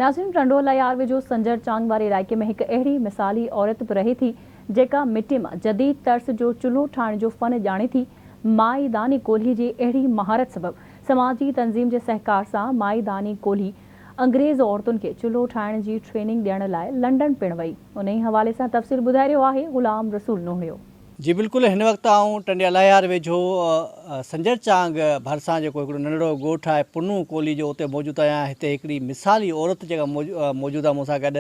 ناظرين ٽنڊو الهيار ويجهو سنجر چانگ واري علائقي ۾ هڪ اهڙي مثالي عورت به رهي ٿي جيڪا مٽي مان جديد طرز جو چلهو ٺاهڻ جو فن ڄاڻي ٿي. مائي داني ڪولهي جي اهڙي مهارت سبب سماجي تنظيم جي سهڪار سان مائي داني ڪولهي انگريز عورتن کي چلهو ٺاهڻ جي ٽريننگ ڏيڻ لاء لنڊن پڻ وئي. انهي حوالي سان تفصيل ٻڌائي رهيو آهي غلام رسول نوهڙيو. جي بلڪل هن وقت آئون ٽنڊي الهيار ويجهو سنجر چانگ ڀرسان جيڪو هڪڙو ننڍڙو ڳوٺ آهي پنو ڪولهي جو اتي موجود آهيان هتي هڪڙي مثالي عورت جيڪا موجود آهي مون سان گڏ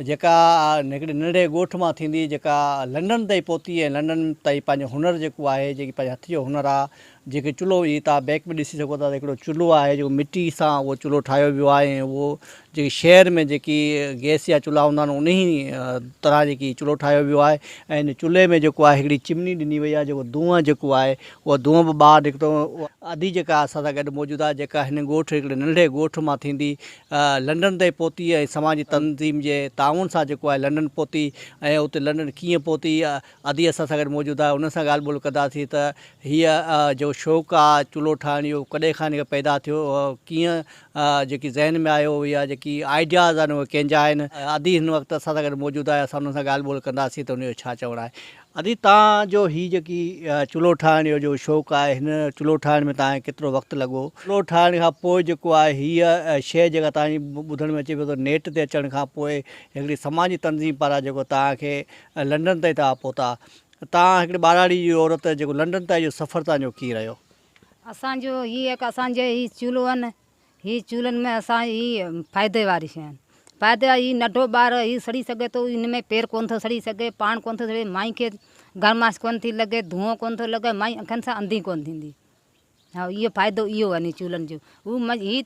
جيڪا هڪڙي ننڍڙي ڳوٺ مان ٿيندي جيڪا لنڊن تائين پهتي ۽ لنڊن تائين پنهنجو هنر جيڪو آهي جيڪي پنهنجي هٿ جو هنر آهي جيڪي چلهو هي توهان بيڪ ۾ ڏسي سگهو ٿا ته هڪڙو چلهو آهي جيڪو مٽي سان اهو چلهو ٺاهيو ويو آهي ۽ اهو جيڪي شهر ۾ جيڪي گئس جا چلها هوندا آهن انهي طرح جيڪي چلهو ٺاهيو ويو آهي ۽ ان چلهي ۾ جيڪو آهي هڪڙي چمني ڏني وئي آهي جيڪو دونهن جيڪو آهي اهو دونهن به ٻاهر نڪتو ادي جيڪا اسان سان گڏ موجود آهي جيڪا هن ڳوٺ هڪڙي ننڍڙي ڳوٺ مان ٿيندي لنڊن تائين پهتي ۽ سماجي تنظيم جي تعاون سان جيڪو آهي لنڊن پهتي ۽ اتي لنڊن ڪيئن پهتي ادي اسان سان گڏ موجود آهي ان سان ڳالهه ٻولهه ڪنداسين ته هيء جيڪو شوق آ چلهو ٺاهڻ اهو ڪڏهن کان هن کي پيدا ٿيو ڪيئن جيڪي ذهن ۾ آيو يا جيڪي آئيڊياز آهن اهي ڪنهن جا آهن ادي هن وقت اسان سان گڏ موجود آهي اسان ان سان ڳالهه ٻولهه ڪنداسين ته ان جو ڇا چوڻ آهي ادي تان جو هي جيڪي چلهو ٺاهڻ جو جو شوق آهي هن چلهو ٺاهڻ ۾ تان کي ڪيترو وقت لڳو چلهو ٺاهڻ کان پوء جيڪو آهي هيء شيء جيڪا تان جي ٻڌڻ ۾ اچي پيو ته نيٽ تي اچڻ کان پوء هڪڙي سماجي تنظيم پاران جيڪو تان کي ۽ لنڊن تائين توهان پهتا. توهان هڪڙي ٻهراڙي جي عورت جيڪو لنڊن تائين جو سفر توهان جو ڪيئن رهيو؟ اسان جو هي هڪ اسان جي هي چولهو آهن هي چولهن ۾ اسان هي فائدي واري شيء آهن فائدي واري هي ننڍو ٻار هي سڙي سگهي ٿو هن ۾ پير ڪونه ٿو سڙي سگهي پاڻ ڪونه ٿو سڙي مائي کي گرمائش ڪونه ٿي لڳي ڌوئون ڪونه ٿو لڳي مائي اکين سان انڌي ڪونه ٿيندي ها اهو فائدو اهو آهي چولهن جو هو هي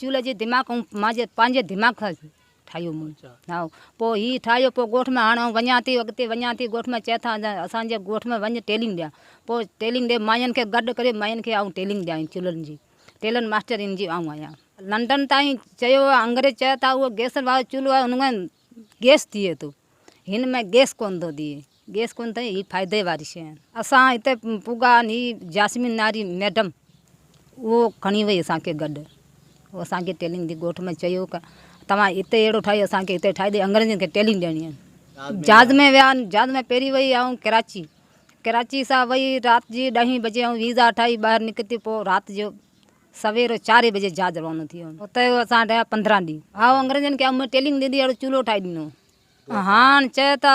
چولهه جي دماغ ۽ مان جي پنهنجي دماغ سان ٺاهيو مون ها پوء هي ٺاهيو پوء ڳوٺ ۾ هاڻ آئون وڃان ٿي اڳتي وڃان ٿي ڳوٺ ۾ چئي ٿا اسان جي ڳوٺ ۾ وڃ ٽيلنگ ڏيان پوء ٽيلنگ ڏي ماين کي گڏ ڪري ماين کي آئون ٽيلنگ ڏيان چولهن جي ٽيلن ماسٽر ان جي آئون آهيان لنڊن تائين چيو انگريز چئي ٿا اهو گئس وارو چولهو آهي ان ۾ گئس ٿئي ٿو هن ۾ گئس ڪونه ٿو ٿئي گيس ڪونه اٿئي هي فائدي واري شيء آهي. اسان هتي پڳا آهن هي جاسمين ناري ميڊم اهو کڻي وئي اسان کي گڏ اهو اسان کي ٽيلنگ the ڳوٺ ۾ چيو ته توهان هتي اهڙو ٺاهيو اسان کي هتي ٺاهي ڏي انگريزن کي ٽيلنگ ڏيڻي آهي جهاز ۾ ويا آهن جهاز ۾ پهرين وئي آئون ڪراچي ڪراچي سان وئي رات جي ڏهين بجي آئون ويزا ٺاهي ٻاهر نڪتي پوء رات جو سوير چارين بجي جهاز روانو ٿي ويو اتي اسان رهيا 15 ڏينهن آئون انگريزن کي آئون ٽيلنگ ڏيندي اهڙو چولهو ٺاهي ڏنو هاڻ چئي ته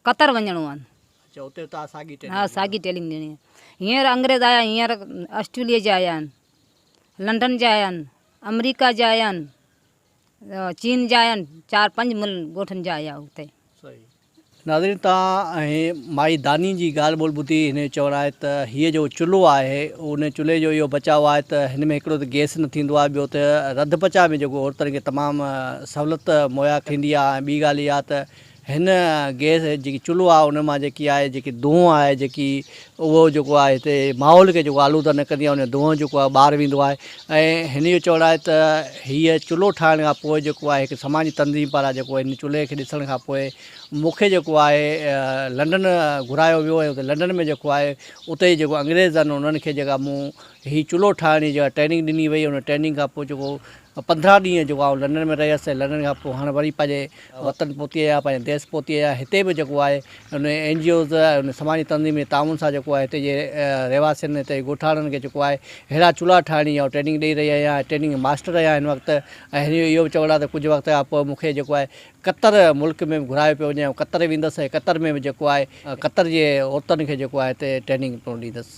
قطر وڃڻو آهي. اچا اتي به توهان ساڳي ٽريننگ ها ساڳي ٽريننگ ڏيڻي آهي. هينئر انگريز آيا هينئر آسٽريليا جا آيا آهن، لنڊن جا آيا آهن، آمريڪا جا آيا آهن، چين جا آيا آهن، چار پنج ملڪ ڳوٺن جا آيا اتي. صحيح ناظرين توهان ۽ مائي داني جي ڳالهه ٻولهه ٻڌي هن جو چوڻ آهي ته هيء جو چلهو آهي ان چلهي جو اهو بچاء آهي ته هن ۾ هڪڙو ته گئس نه ٿيندو آهي ٻيو ته رڌ پچاء ۾ جيڪو عورتن کي تمام سهولت مهيا ٿيندي آهي ۽ ٻي ڳالهه اها ته هن گئس جيڪي چلهو آهي ان مان جيڪي آهي جيڪي دونهون آهي جيڪي اهو جيڪو آهي هتي ماحول کي جيڪو آلوده نه ڪندي آهي ان جو دونهون جيڪو آهي ٻاهر ويندو آهي ۽ هن جو چوڻ آهي ته هيء چلهو ٺاهڻ کان پوء جيڪو آهي هڪ سماجي تنظيم پاران جيڪو هن چلهي کي ڏسڻ کان پوء مون کي جيڪو آهي لنڊن گهرايو ويو ۽ اتي لنڊن ۾ جيڪو آهي اتي جيڪو انگريز آهن انهن کي جيڪا مون هي چلهو ٺاهڻ جي جيڪا ٽريننگ ڏني وئي ان ٽريننگ کان پوء جيڪو 15 ڏينهن جيڪو آئون لنڊن ۾ رهيس ۽ لنڊن کان پوء هاڻ وري پنهنجي وطن پهتي آهيان پنهنجي ديس پهتي آهيان هتي به جيڪو آهي ان اين جي اوز ۽ ان سماجي تنظيم جي تعاون سان جيڪو آهي هتي جي رهواسين هتي جي ڳوٺاڻن کي جيڪو آهي ههڙا چولها ٺاهڻ جي آئون ٽريننگ ڏئي رهي آهيان ۽ ٽريننگ ماسٽر آهيان هن وقت ۽ هن جو اهو به چوڻ آهي ته ڪجهه وقت کان پوء مون کي جيڪو آهي قطر ملڪ ۾ به گهرايو پيو وڃي آئون قطر ويندس ۽ قطر ۾ به جيڪو آهي قطر جي عورتن کي جيڪو آهي هتي ٽريننگ پڻ ڏيندس.